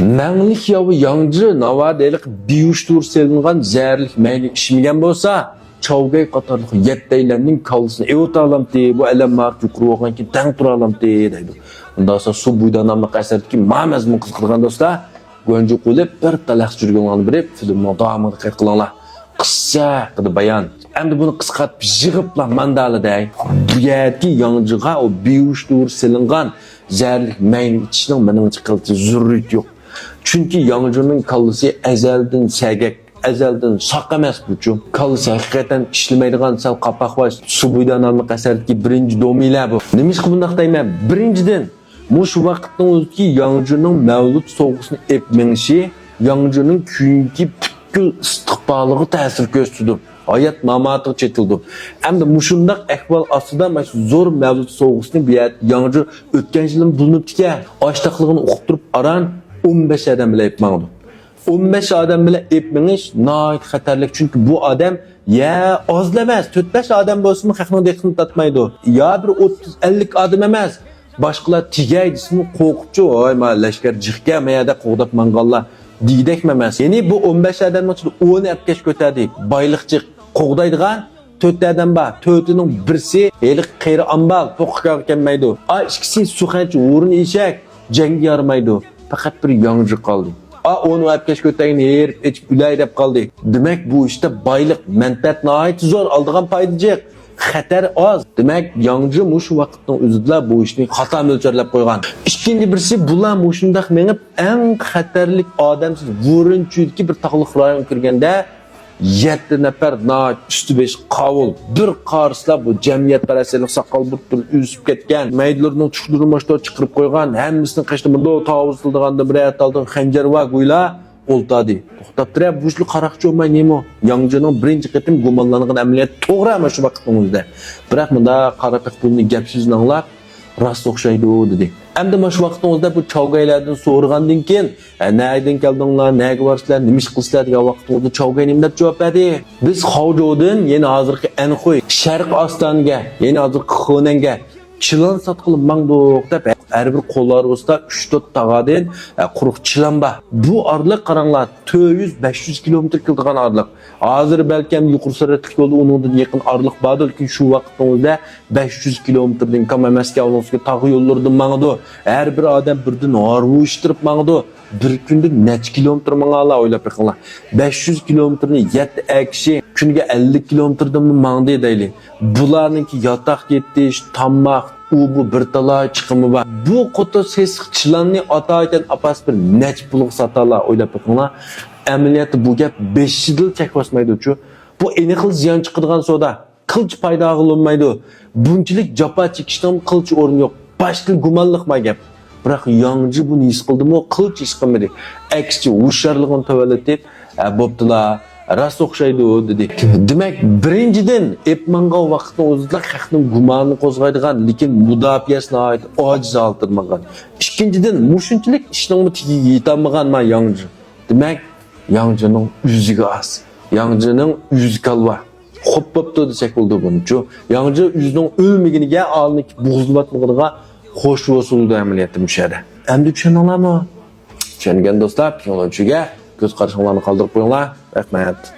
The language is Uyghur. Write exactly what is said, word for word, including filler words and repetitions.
مەڭلىك ياۋا ياڭجى ناۋادا ھېلىقى بىھۇش تۇرۇپ سېلىنغان زەھەرلىك مەينى ئىچمىگەن بولسا، چاۋگەي قاتارلىق يەتتەيلەننىڭ كاللىسىنى ئېۋىتالامتى، بۇ ئەلەم ماغا يۇقىرى بولغان كېيىن تەڭ تۇرالامتى دەيدۇ. ئۇنداق بولسا سۇ بويىدا ناملىق ئەسەردىكى ما مەزمۇن قىزىقىدىغان دوستلار، گۇەنجۇ قىلىپ بىر تەلەخ چۈشۈرگەنلەرنى بېرىپ فىلىمنىڭ داۋامىغا دىققەت قىلىڭلار. قىسسە ھەققىدە بايان. ئەمدى بۇنى قىسقارتىپ يىغىپلا ماندالا دەي. بۇ يەردىكى ياڭجىغا ئۇ بىھۇش تۇرۇپ سېلىنغان زەھەرلىك مەينى ئىچىشنىڭ مېنىڭچە قىلچە زۆرۈرىيىتى يوق. چۈنكى ياڭجىنىڭ كاللىسى ئەزەلدىن سەگەك، ئەزەلدىن ساق ئەمەس بۇچۇ. كاللىسى ھەقىقەتەن ئىشلىمەيدىغان سەل قاپاقۋاش سۇبۇيدا ناملىق ئەسەردىكى بىرىنچى دومىيلە بۇ. نېمىشقا بۇنداق دەيمەن؟ بىرىنچىدىن، مۇشۇ ۋاقىتنىڭ ئۆزىدىكى ياڭجىنىڭ مەۋلۇت سوۋغىسىنى ئېلىپ مېڭىشى ياڭجىنىڭ كېيىنكى پۈتكۈل ئىستىقبالىغا تەسىر كۆرسىتىدۇ. ھايات ماماتىغا چېتىلىدۇ. ئەمدى مۇشۇنداق ئەھۋال ئاستىدا مانا شۇ زور مەۋلۇت سوۋغىسىنى بۇ يەردە ياڭجى ئۆتكەن يىلىمۇ بۇلىنىپتىكەن. ئاشتاقلىقىنى ئۇقۇپ تۇرۇپ ئاران ئون بەش ئادەم بىلەن ئېلىپ ماڭىدۇ. ئون بەش ئادەم بىلەن ئېلىپ مېڭىش ناھايىتى خەتەرلىك، چۈنكى بۇ ئادەم يا ئازلا ئەمەس، تۆت بەش ئادەم بولسىمۇ خەقنىڭ دىققىتىنى تارتمايدۇ. يا بىر ئوتتۇز ئەللىك ئادەم ئەمەس، باشقىلار تېگەي دېسىمۇ قورقۇپچۇ، ۋاي ما لەشكەر جىقكەن ما يەردە قوغداپ ماڭغانلار دېگۈدەكمۇ ئەمەس. يەنى بۇ ئون بەش ئادەمنىڭ ئىچىدە ئونى ئەپكەش كۆتەردى، بايلىقچى قوغدايدىغان تۆت ئادەم بار. تۆتىنىڭ بىرسى ھېلىقى قېرى ئامبال، پوققا كەلمەيدۇ. ئا ئىككىسى سۇخەنچى، ھۇرۇن ئېشەك، جەڭگە يارىمايدۇ. پەقەت بىر ياڭجى قالدى. ئا ئۇنى ئەپكەش كۆتەينى ھېرىپ ئېچىپ ئۆلەي دەپ قالدى. دېمەك، بۇ ئىشتا بايلىق، مەنپەئەت ناھايىتى زور، ئالىدىغان پايدا جىق، خەتەر ئاز. دېمەك، ياڭجى مۇشۇ ۋاقىتنىڭ ئۆزىدىلا بۇ ئىشنى خاتا مۆلچەرلەپ قويغان. ئىككىنچى بىرسى، بۇلار مۇشۇنداق مېڭىپ، ئەڭ خەتەرلىك ئادەمسىز ۋۇرۇنچۈدىكى بىر تاغلىق رايونغا كىرگەندە، يەتتە نەپەر ناھايىتى ئۈستى بېشى قاۋۇل، بىر قارىسىلا بۇ جەمئىيەتپەرەسلىك ساقال بۇرۇتلىرى ئۆسۈپ كەتكەن، مەيدىلىرىنىڭ چۈكلىرىنى ماشتا چىقىرىپ قويغان، ھەممىسىنىڭ قېشىدا مۇنداق تاۋۇز تىلدىغاندىن بىرەر تالدىن خەنجەر ۋە گويلا ئولتاردى. توختاپ تۇرە، بۇ ئىشلار قاراقچى بولماي نېمە؟ ياڭجىنىڭ بىرىنچى قېتىم گۇمانلانغان ئەمەلىيەت توغرا ئەمەس شۇ ۋاقىتنىڭ ئۆزىدە. بىراق مۇنداق قارا پېقىر بۇنى گەپ سۆزىنى ئاڭلاپ، راست ئوخشايدۇ، دېدى. ئەمدى مانا شۇ ۋاقىتنىڭ ئۆزىدە بۇ چاۋگەيلەردىن سورىغاندىن كېيىن، ھە، نەدىن كەلدىڭلار، نەگە بارىسىلەر، نېمە ئىش قىلىسىلەر دېگەن ۋاقىتنىڭ ئۆزىدە چاۋگەي نېمە دەپ جاۋاب بەردى؟ بىز خاۋجۇدىن، يەنى ھازىرقى ئەنخۇي، شەرقىي ئاستانىگە، يەنى ھازىرقى خېنەنگە چىلان ساتقىلى ماڭدۇق دەپ، ھەر بىر قوللار ئۇستا ئۈچ تۆت تاغادىن، ھە، قۇرۇق چىلان بار. بۇ ئارىلىق قاراڭلار، تۆت يۈز، بەش يۈز كىلومېتىر كېلىدىغان ئارىلىق. ھازىر بەلكىم يۇقىرى سۈرئەتلىك يولدا ئۇنىڭدىن يېقىن ئارىلىق باردۇ، لېكىن شۇ ۋاقىتنىڭ ئۆزىدە بەش يۈز كىلومېتىردىن كام ئەمەسكەن، ئۇنىڭ ئۈستىگە تاغ يوللىرىدىن ماڭىدۇ. ھەر بىر ئادەم بىردىن ھارۋىشتۇرۇپ ماڭىدۇ. بىر كۈندە نەچچە كىلومېتىر ماڭالار، ئويلاپ بېقىڭلار. بەش يۈز كىلومېتىرنى يەتتە ئەر كىشى كۈنىگە ئەللىك كىلومېتىردىنمۇ ماڭدى دەيلى. بۇلارنىڭكى ياتاق يېتىش، تاماق، ئۇ بۇ بىر تالاي چىقىمى بار. بۇ قۇتا سېسىق چىلاننى ئاتايىتەن ئاپاس بىر نەچچە پۇلغا ساتالار، ئويلاپ بېقىڭلار. ئەمەلىيەتتە بۇ گەپ بېشىدىلا چەك باسمايدۇچۇ. بۇ ئېنىقلا زىيان چىقىدىغان سودا. قىلچە پايدا قىلىنمايدۇ. بۇنچىلىك جاپا چېكىشنىڭ قىلچە ئورنى يوق. باشتىن گۇمانلىق بار گەپ. بىراق ياڭجى بۇنى ھېس قىلدىمۇ؟ قىلچە ھېس قىلمىدى. ئەكسىچە ھوشيارلىقىنى تۆۋەنلىتىپ، ھە، بوپتۇلا، راست ئوخشايدۇ، دېدى. دېمەك، بىرىنچىدىن، ئېپ ماڭغان ۋاقىتنىڭ ئۆزىدىلا خەقنىڭ گۇمانىنى قوزغايدىغان، لېكىن مۇداپىئەسى ناھايىتى ئاجىز ھالەتتە ماڭغان. ئىككىنچىدىن، مۇشۇنچىلىك ئىشنىڭمۇ تېگىگە يېتەلمىگەن ما ياڭجى. دېمەك، ياڭجىنىڭ ئۆزىگە ئاز. ياڭجىنىڭ ئۆزى كالۋا. خوپ بوپتۇ دېسەك بولىدۇ بۇنىچۇ. ياڭجى ئۆزىنىڭ ئۆلمىگىنىگە ئالنىكى بوغۇزلىۋاتمىغىنىغا خوش بولسۇن دېدى ئەمەلىيەتتە مۇشۇ يەردە. ئەمدى چۈشەندىڭلارمۇ؟ چۈشەنگەن دوستلار، پىڭلۇنچۈگە كۆز قارىشىڭلارنى قالدۇرۇپ قويۇڭلار. رەھمەت.